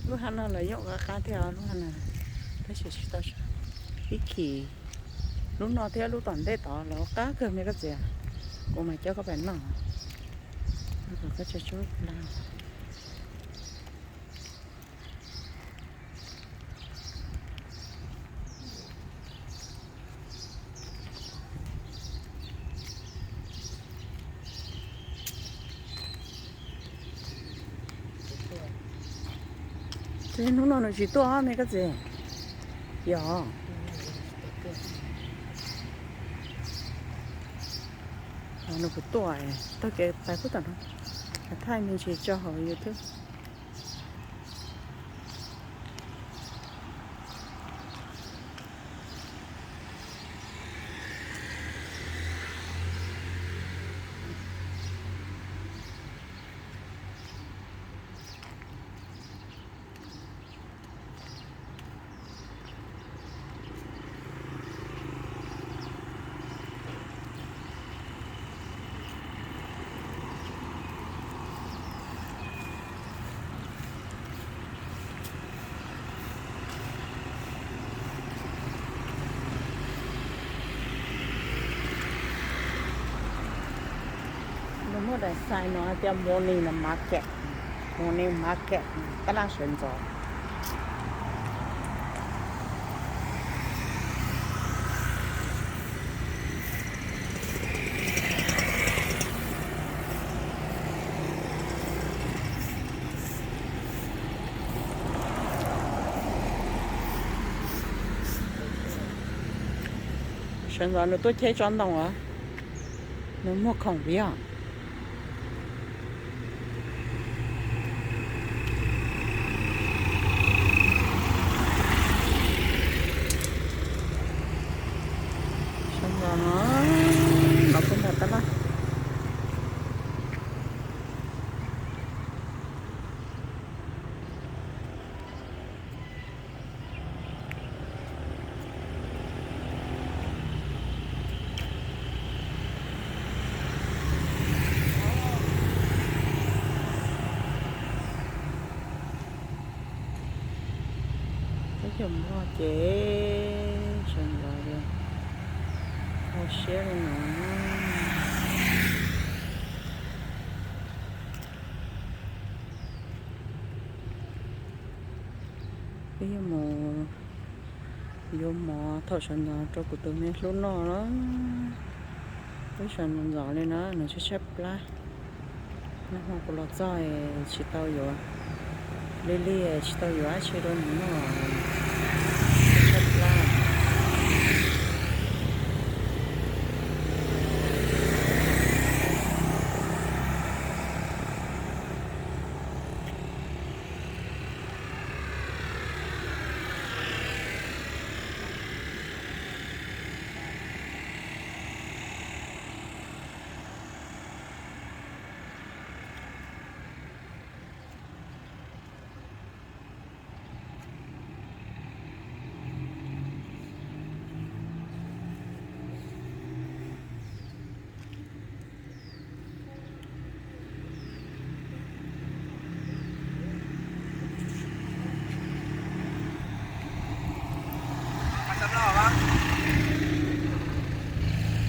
Lub hav no los yeej qab qab thiab os, lub hav no, tab sis tsis tau ib chim. Lub no thiab lub tom ntej tod los qab kawg me koj txiv. Kuv mas coj koj pais noj, koj tsa tsuj la. Ces hnub no nws tsis tuaj me koj txiv. Yog, nws kuv tuaj, taug kev pais puag tom no, thaij me ntsis tso hauv YouTube. Nws muaj daim xais no hais tias morning market, morning market, tab laj sawv ntxov. Sawv ntxov nws tuaj cheb tsob ntoo os, nws muag khoom li os. Sawv ntxov no, no kuj ntag tab laj. Peb cov Nplog ces sawv ntxov li, hauv siab li no. Peb yuav mus yuav mov thaum sawv ntxov rau kuv tus me hlub noj na. Peb sawv ntxov li na, nws tshaib tshaib plab. Nag hmo kuv los txog tsis tau yuav, lig lig tsis tau yuav dab tsi rau nws noj.